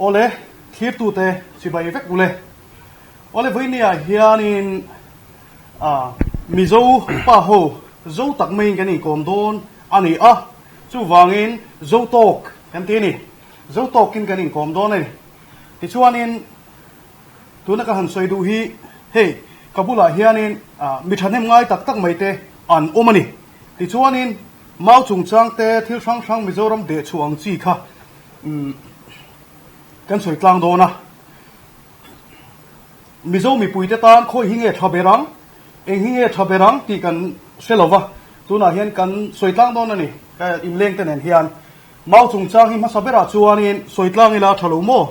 Awle, thlirtute chibai vek ule. Awle vawinia hianin Mizo pa ho zo tak maiin kan inkawm dawn a ni a, chuvangin zo tawk kan ti a ni. Zo tawkin kan inkawm dawn a ni. Tichuanin tuna ka han sawi duh hi hei ka bulah hianin mi thahnem ngai tak tak mai te an awm a ni. Tichuanin mau chungchang te thil hrang hrang Mizoram dehchhuah ang chi kha kan sawi tlang dawn a. Mizo mipuite tan khawi hi nge tha ber ang, eng hi nge tha ber ang tih kan hre lo va, tunah hian kan sawi tlang dawn a ni. Ka inleng te nen hian mau chungchang hi hmasa berah chuanin sawi tlang ila tha lo maw?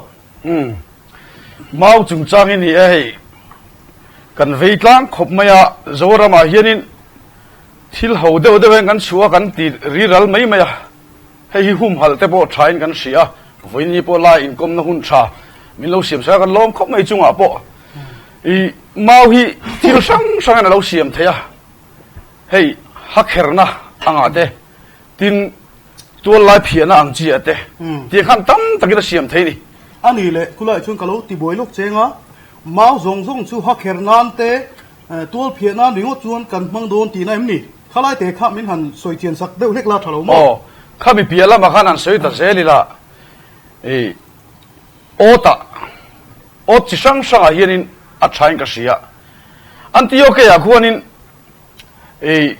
Umm. Mau chungchang hi ni e hei, kan vei tlang khawp mai a, Zoramah hianin thil ho deuh deuh hian kan chhuah a, kan ti riral mai mai a. Hei hi humhalh te pawh thain kan hria a, vawiin ni pawh lai inkawmna hun tha min lo siam sak a, kan lawm khawp mai chungah pawh i mau hi thil hrang hrangin a lo siam thei a, hei hakherna angah te, tin tual lai phiahna ang chi ah te tiang khan tam takin a siam thei a ni. A ni leh, khulaiah chuan ka lo ti buai lawk cheng a, mau zawng zawng chu hakher nan te Tual phiah nan ringawt chuan kan hmang dawn tihna em ni? Khalai te kha min han sawi chian sak deuh hlek la tha lo maw? Aw, kha mi piah lamah khan han sawi ta zel ila, i awtah, awt chi hrang hrangah hianin a thain ka hria. Antiokeah khuanin i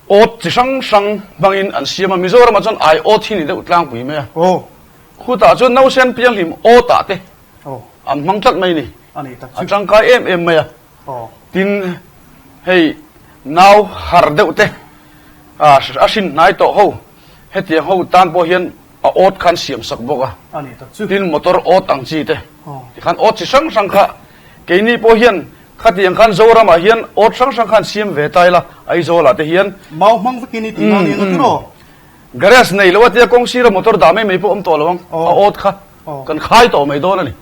awt chi hrang hrang hmangin an siam a, Mizoramah chuan ai awt hi ni deuh tlangpui mai a. Aw. Khutah chuan nausen pianghlim awtah te an hmang tlat mai ni. A ni tak chu. A tangkai em em mai a. Tin, hei nau har deuh te a hrin hnai tawh ho, hetiang ho tan pawh hian a awt khan siam sak bawk a. Tin, motor awt ang chi te, tikhan awt chi hrang hrang kha keini pawh hian khatiang khan Zoramah hian awt hrang hrang khan siam ve ta ila, Aizawlah te hian. Mau hmang vekin i tih nan eng a ti rawh? Garage nei lo a tia kawng sira motor dah mai mai pawh awm tawh lo ang, a awt kha kan khai tawh mai dawn a ni.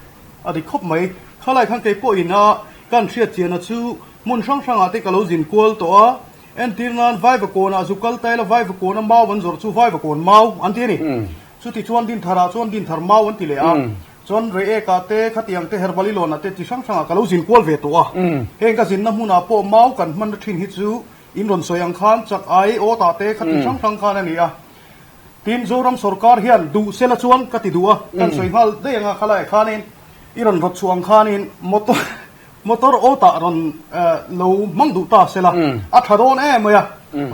A dik khawp mai. Khalai khan kei pawhin a kan hriat chiahna chu hmun hrang hrangah te ka lo zin kual tawh a, entir nan Vaivakawnah zu kal taila Vaivakawna mau an zawrh chu Vaivakawn mau an ti a ni. Chuti chuan Dintharah chuan Dinthar mau an ti leh a, chuan Reiekah te khatiang te Herbalilawnah te chi hrang hrangah ka lo zin kual ve tawh a. Heng ka zinna hmunah pawh mau kan hmanna thin hi chu in rawn sawi ang khan chak ai awtah te khati hrang hrang khan a ni a. Tin, Zoram sawrkar hian duh sela chuan ka ti duh a, kan sawi nghal daih anga khalaiah khanin i rawn rawt chhuah ang khanin motor motor awtah rawn lo hmang duh ta sela a tha dawn em mai a,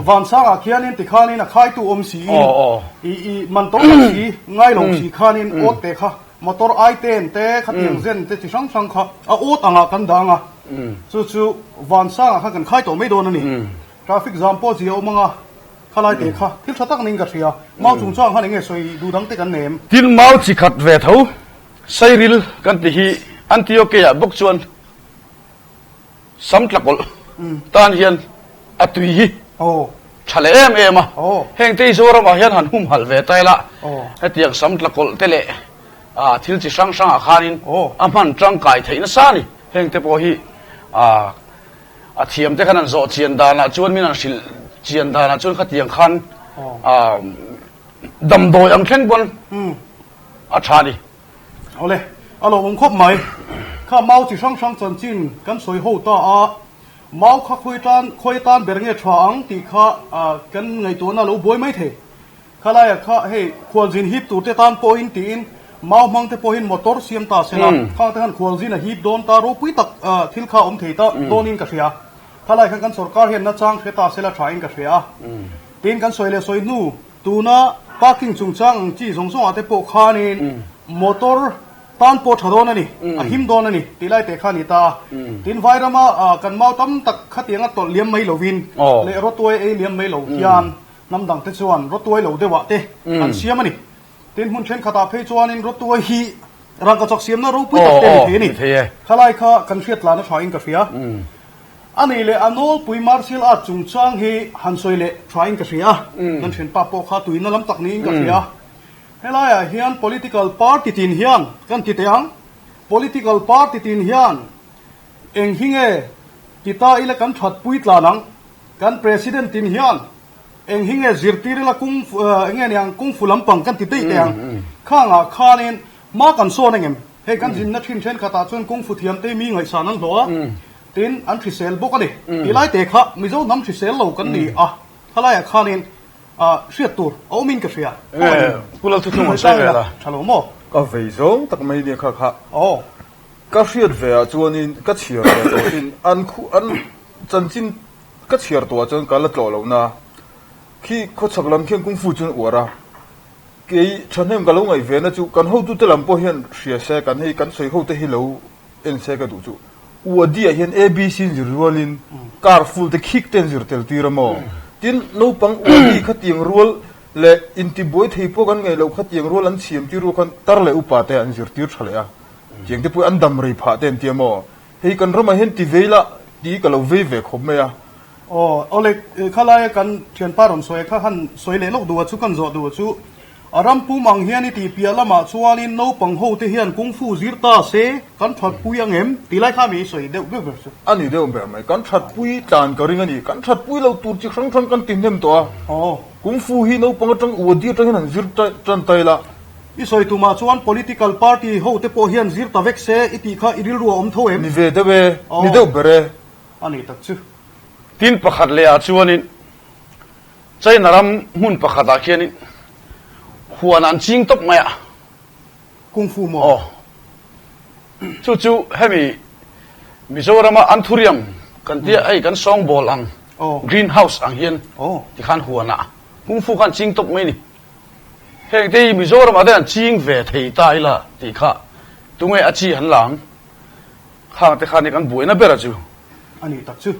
vansangah khianin tikhanin a khaitu awm siin i i man to tak si ngai lo si khanin awt te kha motor ai ten te khatiang zen te chi hrang hrang kha a awt angah kan dang a, chu chu vansangah khan kan khai tawh mai dawn a ni. Traffic jam pawh zia awm anga. Khalai te kha thil tha tak niin ka hria. Mau chungchang khan enge sawi duh dang te kan nem. Tin mau chi khat ve tho Sairil kan ti hi Antiokeah bawk chuan sam tlakawlh tan hian a tui hi tha leh em em a. Heng te hi Zoramah hian han humhalh ve ta ila hetiang sam tlakawlh te leh thil chi hrang hrangah khanin a hman tangkai theih nasa a ni. Heng te pawh hi A thiam te khan an zawh chian danah chuan min an hrilh chian danah chuan khatiang khan damdawi ang thleng pawn a tha a ni. Awle, a lo awm khawp mai. Kha mau chi hrang hrang chanchin kan sawi ho ta a, mau kha khawi tan khawi atan ber nge tha ang tih kha kan ngaihtuahna a lo buai mai thei. Khalaia kha hei khualzin hip tur te tan pawhin tiin mau hmang te pawhin motor siam ta se la, khang te khan khualzin a hip dawn ta ropui tak thil kha awm thei ta dawnin ka hria. Khalai khan kan sorkar hian nachang hre ta se la thain ka hria a. Tiin kan sawi leh sawi hnu tuna parking chungchang ang chi zawng zawngah te pawh khanin motor tan pawh tha dawn a ni, a him dawn a ni tih lai te kha a ni ta a. Tin Vairama kan mau tam tak khatianga tawlh liam mai lovin leh rawtuai ei liam mai lo hian Hnam dang te chuan rawtuai lo deuhah te an siam a ni. Tin hmun thenkhatah phei chuanin rawtuai hi rangkachak siamna ropui tak te a ni thei a ni. Khalai kha kan hriat tlan a thain ka hria. A nei leh a nawlpui martial art chungchang hi han sawi leh thain ka hria. Kan thianpa pawh kha tuina lam tak niin ka hria. Helaiah hian political party tin hian kan ti teh ang. Political party tin hian eng hi nge ti ta ila kan thatpui tlan ang. Kan President tin hian eng hi nge zirtir ila kung eng nge niang kung fu lampang kan ti daih teh ang. Khangah khanin Hma kan sawn engem? Hei kan zinna thin thenkhatah chuan kungfu thiamte mi ngaihsan an hlawh a, tin an hrisel bawk a ni. Ti lai te kha Mizo hnam hrisel lo kan ni a, khalaiah khanin hriat tur a awmin ka hria. Nge Pu Lalthuthlung an sawi vel a? Tha lo maw? Ka vei zawng tak mai nia kha kha. Aw. Ka hriat ve ah chuanin ka chhiar ve tawh thin an khu an chanchin ka chhiar tawh ah chuan ka la tlawh lohna khi khawchhak lam khian kungfu chuan uar a. Kei thahnem ka lo ngaih ve na chu kan hotute lam pawh hian hria se kan hei kan sawi hote hi lo en se ka duh chu Uadi ah hian ABC in zir rualin car full te khik te an zir tel tir a maw? Tin naupang Uadi khatiang rual leh intibuai thei pawh kan ngaih loh khatiang rual an siam tir rual khan tar leh upa te an zir tir tha leh a tiang te pawh an dam rei phah te an tia maw? Hei kan ramah hian ti vei la tih ka lo vei ve khawp mai a. Aw, awle, khalai kan thianpa rawn sawi kha han sawi leh lawk duh a chu kan zawh duh a chu a ram pum ang hian i tih piah lamah chuanin naupang ho te hian kungfu zir ta se kan thatpui ang em tih lai kha mi sawi deuh ber ber chu. A ni deuh ber mai, kan thatpui tlan ka ring a ni, kan thatpui lo tur chi hrang hrang kan ti hnem tawh a, Aw. Kungfu hi naupang atang uadi atang hian han zir tan ta ila. I sawi tumah chuan political party ho te pawh hian zir ta vek se i tih kha i rilru a awm tho em? Ni ve deuh e, ni deuh ber e. A ni tak chu. Tin pakhat leh ah chuanin China ram hmun pakhat ah khianin huan an ching tawp mai a. Kung Fu maw? Aw. Chu chu hemi Mizorama Anthurium kan tia hei kan sawngbawl ang green house ang hian tikhan huan ah Kung Fu khan ching tawp mai ni. Heng te hi Mizoram ah te an ching ve thei ta ila tih kha tunge a chi han la ang? Khang te khan hi kan buaina ber a chu. A nih tak chu.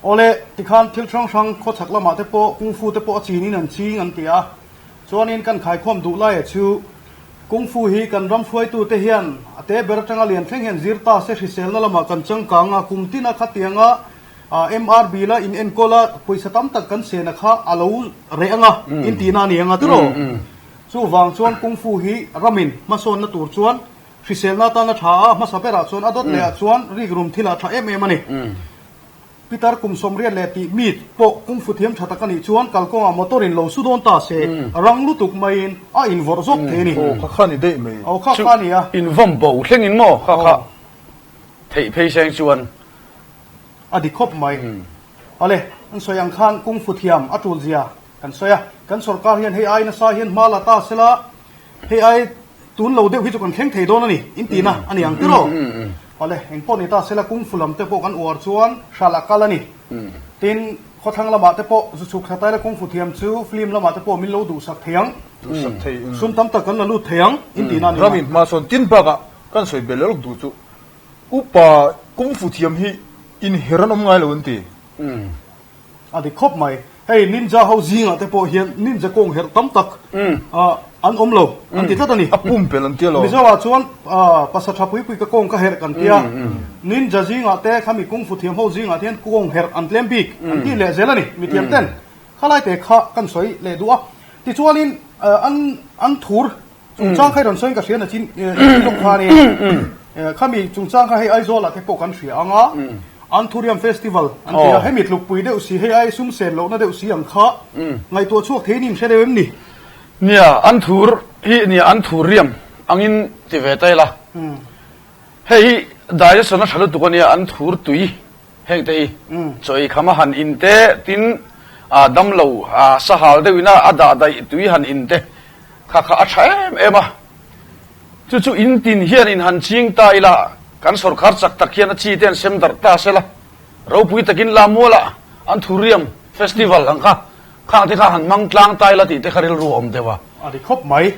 Awle, tikhan thil hrang hrang khawchhak lamah te pawh Kung Fu te pawh a chin in an ching an ti a. Chuanin kan khaikhawm duh lai a chu Kung Fu hi kan ram hruaitu te hian a te ber atanga lian thleng hian zir ta se hriselna lamah kan changkang a, kum tina khatianga MR bill a in enkawl a, pawisa tam tak kan sen a kha a lo reh ang a, in tihna a ni ang a tiraw? Chuvang chuan Kung Fu hi ramin hmasawnna tur chuan hriselna atan a tha a, hmasa berah chuan a dawt leh ah chuan rikrum thil ah tha em em a ni. Peter kum 80 leh tih mi pawh Kung Fu thiam tha tak a nih chuan kalkawngah motor in lo su dawn ta se, rang lutuk maiin a invawrh zawk thei a ni. Aw kha kha ni daih mai. Aw kha kha a ni a. Invawm bo thlengin maw kha kha theih phei seng chuan. A dik khawp mai. Awle, an sawi ang khan Kung Fu thiam a tul zia kan sawi a. Kan sorkar hian hei ai nasa hian hma la ta sela, hei ai tun lo deuh hi chu kan thleng thei dawn a ni, in tihna a ni ang tiraw? Awle, eng pawh ni ta sela Kung Fu lam te pawh kan uar chuan hralh a kal a ni. Tin, khawthlang lamah te pawh zu chhuk thla taila Kung Fu thiam chu film lamah te pawh min lo duhsak thei ang. Duhsak thei. Sum tam tak kan la lut thei ang, in tihna a ni. Ram in hma sawn tin bakah kan sawi belh lawk duh chu. Upa Kung Fu thiam hi inher an awm ngai lo an ti. A dik khawp mai. Hei ninja ho zingah te pawh hian ninja kawng herh tam tak an awm lo an ti tlat a ni. A pumpelh an ti alawm. Mizo ah chuan pasa tha pui pui ka kawng ka herh kan ti a. Ninja zingah te khami Kung Fu thiam ho zingah te hian kawng herh an tlem bik an ti leh zel a ni mithiam ten. Khalai te kha kan sawi leh duh a. Tichuanin an an thur Chungchang kha i rawn sawiin ka hria na chin lawk khan in khami chungchang kha hei Aizawl ah te pawh kan hria ang a, Anthurium Festival an ti a, hemi tlukpui deuh si hei ai sum sen lohna deuh si ang kha ngaihtuah chhuak thei in hre deuh em ni? Nia, Anthur hi nia Anthurium angin ti ve ta ila, hei hi digestion a tha lutuk a nia, Anthur tui heng te hi chaw ei kham a han in te tin damlo sahal deuh ina a dah daih tui han in te Kha kha a tha em em a, chu chu in tin hian in han ching ta ila, kan sorkar chak tak hian a chi te an sem darh ta sela, ropui takin Lamuala Anthurium Festival ang kha, khang te kha han hmang tlang ta ila tih te kha rilru a awm deuh a. A ri khawp mai.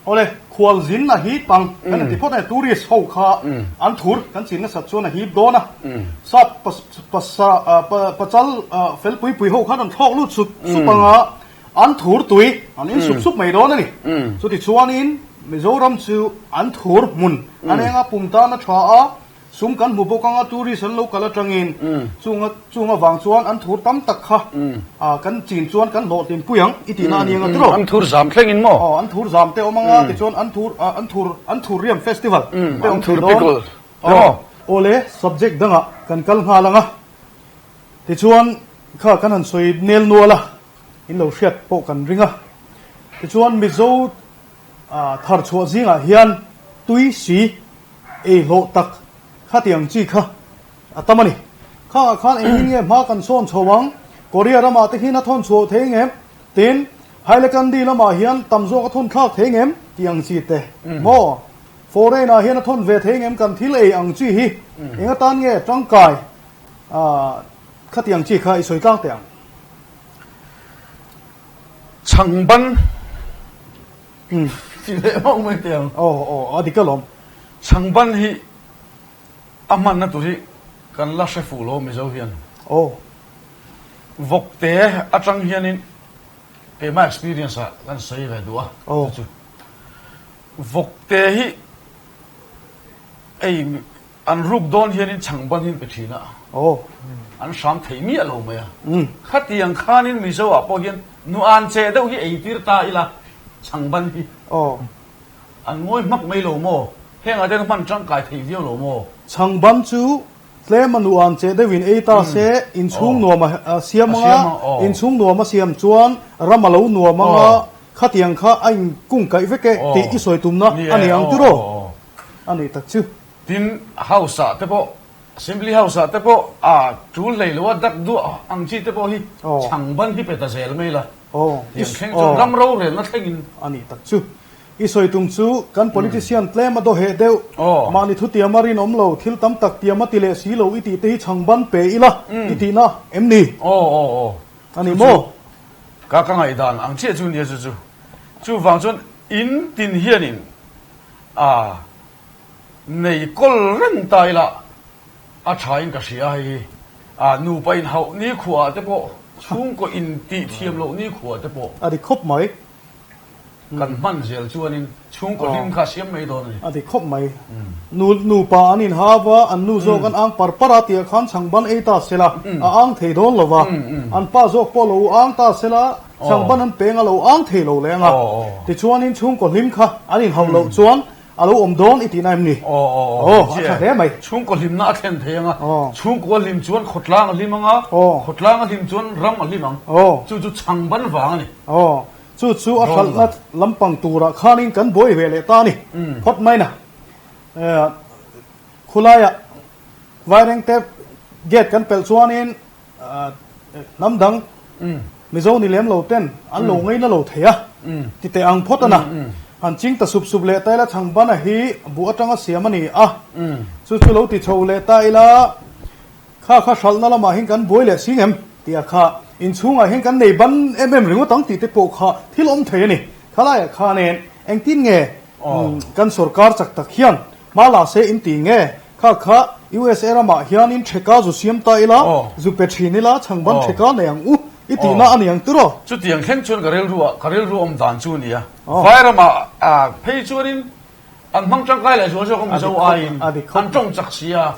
Awle, khual zin a hip ang, kan inti phawt a ni, tourist ho kha an thur kan chin nasat chuan a hip dawn a, sap pachal fel pui pui ho khan an thlawk lut sup sup ang a, An thur tui an in sup sup mai dawn a ni. Chutichuanin Mizoram chu an thur hmun an eng a, pum tan a tha a, sum kan hmu bawk ang a, tourist an lo kal atangin chunga chung avang chuan an thur tam tak kha kan chin chuan kan hlawhtlin pui ang i tihna a ni ang a tiraw? An thur zam thlengin maw? Aw, an thur zam te awm ang a, tichuan an thur an thur an thur riam festival te awm thei dawn. Aw, awle subject dangah kan kal nghal ang a, tichuan kha kan han sawi nel nual a. In lo hriat pawh kan ring a. Tichuan Mizo thar chhuah zingah hian tui si ei hlawh tak khatiang chi kha a tam a ni. Khangah khan engtin nge hma kan sawn chho ang? Korea ramah te hian a thawn chhuah thei ngem? Tin, Hailakandi lamah hian tam zawk a thawn thlak thei ngem? Tih ang chi te maw? Foreign ah hian a thawn ve thei ngem kan thil ei ang chi hi eng atan nge tangkai khatiang chi kha i sawi tlang teh ang. Chhangban ti leh mauh mai teh ang. Aw aw a dik alawm. Chhangban hi a hmanna tur hi kan la hre fuh lo Mizo hian. Aw. Vawkte atang hianin keimah experience ah kan sawi ve duh a. Aw. Chu. Vawkte hi ei an ruk dawn hianin chhangban hi an pe thin a. Aw. An hram thei miah lo mai a. Khatiang khanin Mizo ah pawh hian nuan che deuh hi ei tir ta ila chhangban hi. Aw. An ngawi hmak mai lo maw? Hengah te hman tangkai thei viau lo maw? Chhangban chu tlem a nuam che deuhin ei ta se, inchhung nuam a siam ang a, inchhung nuam a siam chuan ram a lo nuam ang a, khatiang kha a inkung kaih vek e tih i sawi tumna a ni ang tiraw? A nih tak chu. Tin, House ah te pawh, Assembly House ah te pawh a tul hlei lo a, dak duah ang chi te pawh hi chhangban hi pe ta zel mai la. Tiang thleng chuan ram rorelna thlengin. A nih tak chu. I sawi tum chu kan politician tlem a dawheh deuh, mahni thutiam a rinawm lo, thil tam tak tiam a ti leh si lo i tih te hi chhangban pe ila i tihna em ni? A ni maw? Ka ka ngaihdan ang chiah chu nia chu chu. Chuvang chuan in tin hianin a nei kawl reng ta ila a tha in ka hria hei hi. A nupa inhauh nikhua ah te pawh, chhungkaw intih thiam loh nikhua te pawh. A dik khawp mai. Kan hman zel chuanin chhungkaw hlim kha a siam mai dawn a ni. A dik khawp mai. Nu nupa an inhau a, an nu zawk an ang par par a tih ah khan chhangban ei ta se la, a ang thei dawn lo va. An pa zawk pawh lo ang ta se la, chhangban an peng a lo ang thei lo leng a. Tichuanin chhungkaw hlim kha an inhauh loh chuan a lo awm dawn i tihna em ni? Aw, a tha hle mai. Chhungkaw hlimna a thlen thei ang a, chhungkaw a hlim chuan khawtlang a hlim ang a, khawtlang a hlim chuan ram a hlim ang. Chu chu chhangban vang a ni. Chu chu a hralhna lampang turah khanin kan buai ve leh ta a ni phawt mai na. Khulaiah Vairengte gate kan pelh chuanin hnam dang Mizo ni lem lo ten an lo ngaina lo thei a ti teh ang phawt a na. Han ching ta sup sup leh ta ila Chhangbana hi buh atanga siam a ni a. Chu chu lo ti chho leh ta ila. Kha kha hralhna lamah hian kan buai leh sing em? Tia kha inchhungah hian kan nei ban em em ringawt ang tih te pawh kha thil awm thei a ni. Khalaiah khanin engtin nge kan sorkar chak tak hian hma la se in ti nge? Kha kha USA ramah hianin theka zu siam ta ila, zu pe thin ila, chhangban theka nei ang u i tihna a ni ang tiraw? Chutiang thleng chuan ka rilruah ka rilru awm dan chu a ni a. Vai ramah phei chuanin An hmang tangkai leh zual zawk a Mizo aiin an tawng chak si a.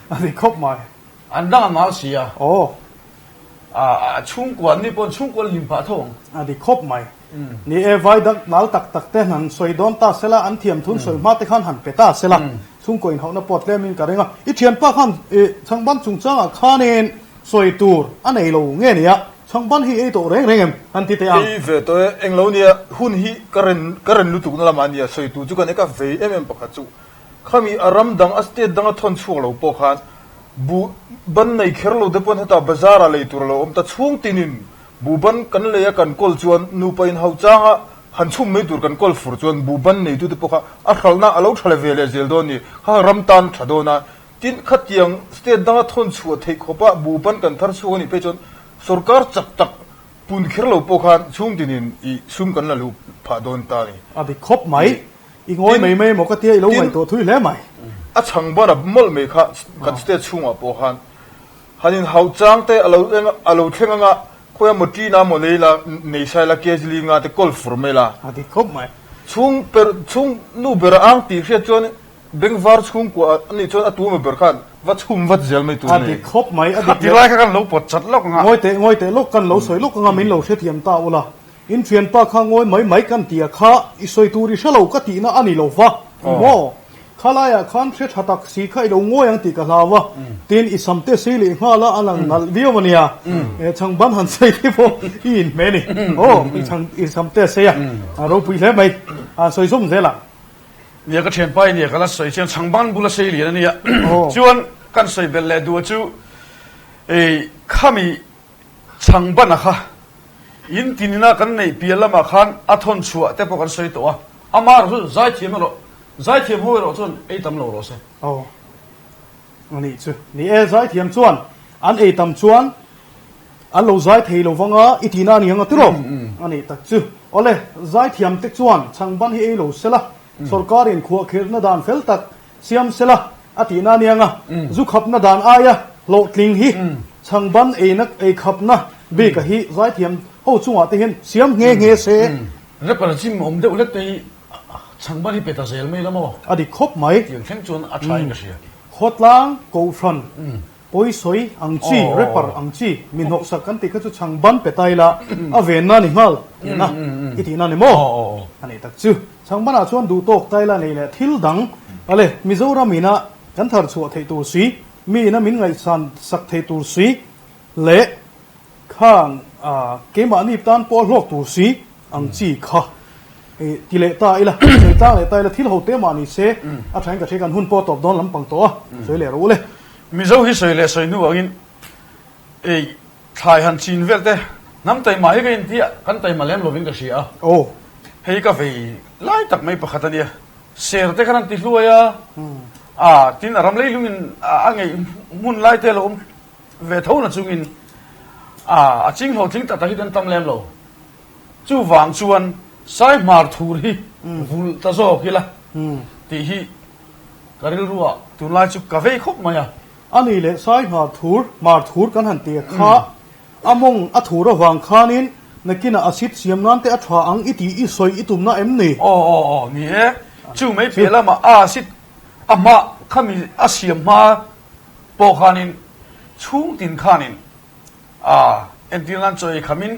A dik khawp mai. An dang a ngal si a. A chhungkua an ni pawh an chhungkua an hlim phah tho ang. A dik khawp mai. Ni e, vai dak nal tak tak te han sawi dawn ta sela, an thiam thun sawi hma te khan han pe ta sela, chhungkaw inhauhna pawh tlemin ka ring a. I thianpa khan chhangban chungchangah khanin sawi tur a nei lo nge nia? Chhangban hi ei tawh reng reng em? Han ti teh ang. Ei ve tawh e, englo nia, hun hi ka ren ka ren lutuk na lamah ania sawi tu chu kan eka vei em em pakhat chu. Khami a ram dang a state danga thawn chhuak lo pawh khan buh ban nei kher lo te pawn heta bazar ah lei tur a lo awm ta chhung tinin buh ban kan lei a kan kawl chuan nupa in hau changa han chhum mai tur kan kawl fur chuan buh ban nei tu te pawh kha a hralhna a lo tha le ve leh zel dawn ni kha ram tan tha dawn a tin khatiang state danga thawn chhuah theih khawpa buh ban kan thar chhuak a nih phei chuan Sorkar chak tak pun kher lo pawh khan chhung tinin i sum kan la luh phah dawn ta a ni. A dik khawp mai. I ngawi mai mai emaw ka tia i lo ngaihtuah thui hle mai. A chhang ban a mawlh mai kha kan state chhungah pawh khan han in hauh chang te a lo a lo thleng anga khawi a maw ṭina maw nei la nei sai la kg li nga te kawl fur mai la. A dik khawp mai. Chhung per chhung nu ber a ang tih hriat chuan Bengvar chhungkua a nih chuan a tu emaw ber khan va chhum vat zel mai tur a ni. A dik khawp mai, a dik leh. Khatilai kha kan lo pawt chat lawk anga. Ngawi teh, ngawi teh lawk kan lo sawi lawk anga min lo hrethiam ta ula. In thianpa kha ngawi mai mai kan tia kha i sawi tur i hre lo ka tihna a ni lo va. Maw? Khalaiah khan hre tha tak si kha i lo ngawi ang tih ka hlau a. Tin, i sam te sei leh nghal a, a lang nalh viau a nia. Chhangban han sei te pawh i inhmeh a ni. Aw, i chhang, i sam te sei a, a ropui hle mai. A sawi zawm zel ang. Nia ka thianpa i nia ka la sawi chiang chhangban bula sei lian a nia. Chuan kan sawi belh leh duh a chu ei khami chhangban a kha in tin ina kan neih piah lamah khan a thawn chhuah te pawh kan sawi tawh a. Ama erawh chu zaithiam erawh zaithiam ho erawh chuan ei tam lo rawh se. Aw a nih chu. Ni e zaithiam chuan an ei tam chuan An lo zai thei lo vang a, i tihna a ni ang a tiraw? A nih tak chu. Awle, zaithiam te chuan chhangban hi ei lo sela, sorkarin khuahkhirhna dan fel tak siam sela a tihna a ni ang a, zu khapna dan aia hlawhtling hi chhangban eina ei khapna bika hi zaithiam ho chungah te hian siam nghe nghe se. Rapper chim awm deuh hlek te hi chhangban hi pe ta zel mai la maw? A dik khawp mai. Tiang thleng chuan a tha in ka hria. Khawtlang Kohhran Pawisawi ang chi, rapper ang chi, mi hnawksak kan tih kha chu chhang ban pe ta ila a venna a ni nghal tihna i tihna a ni maw? A nih tak chu. Chhang banah chuan duh tawk ta ila nei leh thil dang ale Mizoram ina kan thar chhuah theih tur si, mi ina min ngaihsan sak theih tur si leh khang keimahni tan pawh a hlawk tur si ang chi kha ti leh ta ila, sawi tlang leh ta ila thil ho te mah ni se a thain ka hria kan hun pawh a tawp dawn lampang tawh a, sawi leh rawh u le. Mizo hi sawi leh sawi hnu angin ei thlai han chin vel te hnam taima hi ka inti a, kan taima lem lovin ka hria a. Aw. Hei ka vei lai tak mai pakhat a nia. Ser te khan an ti hluai a, a tin a ram leilungin a ngeih hmun lai te a lo awm ve tho na chungin a a ching hlawhtling tak tak hi kan tam lem lo. Chuvang chuan Saihmar thur hi vulh ta zawk ila tih hi Ka rilruah tunlai chu ka vei khawp mai a. A ni leh sai hmar thur, hmar thur kan han ti a kha, a mawng a thur avang khanin nakinah acid siam nan te a tha ang i tih i sawi i tumna em ni? Aw aw aw ni e, chu mai piah lamah a acid a hma khami a siam hma pawh khanin chhung tin khanin a entir nan chaw ei khamin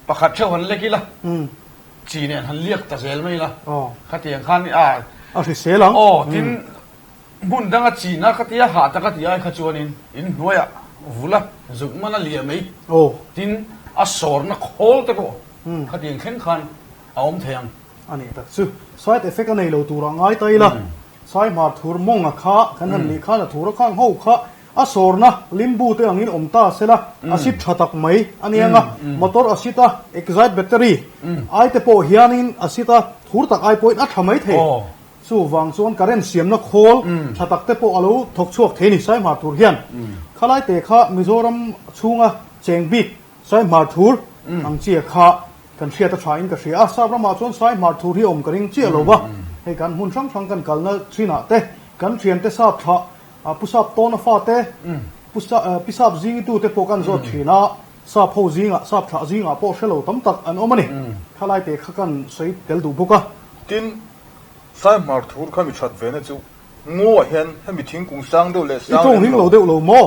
pakhat theuh han lek ila. Chi nen han liak ta zel mai la, khatiang khan a. A hrisel ang. Aw, tin hmun danga china khatia hah taka ti ai kha chuanin in hnuaiah vula zuk man a liah mai. Aw. Tin a sawrna khawl te pawh khatiang thleng khan a awm thei ang. A nih tak chu. Side effect a nei lo turah ngai ta ila, sai hmar thur mawng a kha kan han nih khan a thur a khang ho kha A sawrna limbu te angin awm ta sela, acid tha tak mai a nia nga, motor acid a excite battery ai te pawh hianin acid a thur tak ai pawhin a tha mai thei. Chuvang chuan current siamna khawl tha tak te pawh a lo thawk chhuak thei a ni Saihmar thur hian. Khalai te kha Mizoram chhunga cheng bik Saihmar thur ang chia kha kan hriat a tha in ka hria a, Sap ramah chuan Saihmar thur hi awm ka ring chiah lo va, hei kan hmun hrang hrang kan kalna thinah te kan thiante sap thlah A pu sap tawna fate, pu pi sap zingitu te pawh kan zawt thin a, sap ho zingah, sap thlah zingah pawh hre lo tam tak an awm a ni. Khalai te kha kan sawi tel duh bawk a. Tin, Saihmar thur kha mi that ve na chu ngaw ah hian hemi thingkung sang deuh leh sang lem lo. I tawng ring lo deuh lo maw?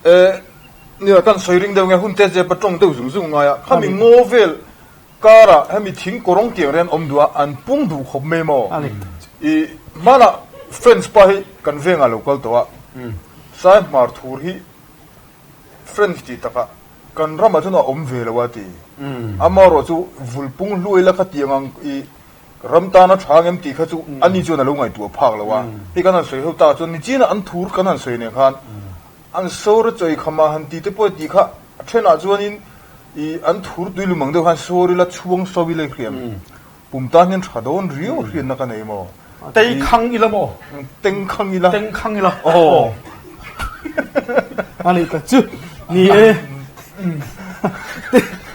E, nia kan sawi ring deuh nge hun te zep a tawng deuh zung zung ngai a, khami ngaw vel karah hemi thing kawrawng tiang rian awm duh a, an pung duh khawp mai maw? I hmanah French pa hi kan vengah lo kal tawh a, Saihmar thur hi French tih takah kan ramah chuan a awm ve lo a ti. Amaherawh chu vulpung hluai la kha tiang ang i ram tana tha ang em tih kha chu ani chuan a lo ngaihtuah phak lo a. Hei kan han sawi ho takah chuan nichinah an thur kan han sawi nen khan An sawr a chawi kham a han ti te pawh tih kha a thenah chuanin ih an thur tui lum ang deuh khan sawr ila chhuang so ila i hriam pum tan hian tha dawn riau a hriatna ka nei maw? Tei khang ila maw? Teng khang ila. Teng khang ila. Aw. A nih tak chu ni e.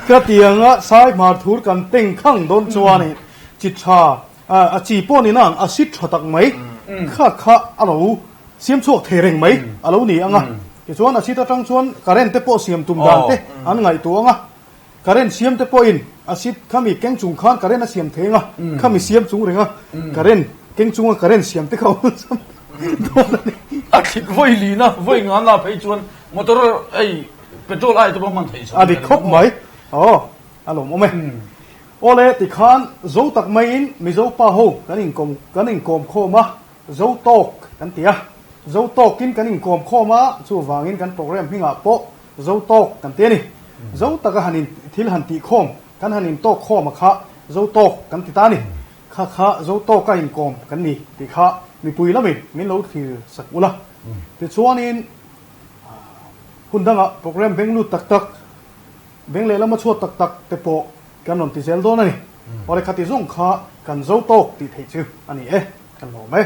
Ka tianga sai hmar thur kan teng khang dawn chuanin chi tha a chi pawh ni nang a sit tha tak mai kha kha a lo Siam chhuak thei reng mai a lo ni ang a, tichuan a chhit atang chuan current te pawh siam tum dan te an ngaihtuah ang a, current siam te pawhin a chhit khami keng chung khan current a siam thei ang a, khami siam chung reng a current keng chunga current siam te kha awlsam dawn a ni. A thlit vawi lina vawi ngana phei chuan motor hei petrol ai te pawh hman theih chho. A dik khawp mai. Aw a lawmawm e. Awle tikhan zo tak maiin Mizo pa ho kan inkawm kan inkawm khawm a. Zo tawk kan ti a, Zo tawkin kan inkawm khawm a, chuvangin kan program hmingah pawh Zo tawk kan ti a ni. Zo taka han in thil han tih khawm, kan han intawk khawm a kha Zo tawk kan ti ta a ni. Kha kha zo tawka inkawm kan ni tih kha mipui lamin min lo thlir sak ula. Tichuanin hun dangah program beng lut tak tak, beng lehlama chhuat tak tak te pawh kan rawn ti zel dawn a ni. Awle khati zawng kha kan zo tawk tih theih chu a ni e, kan lawm e.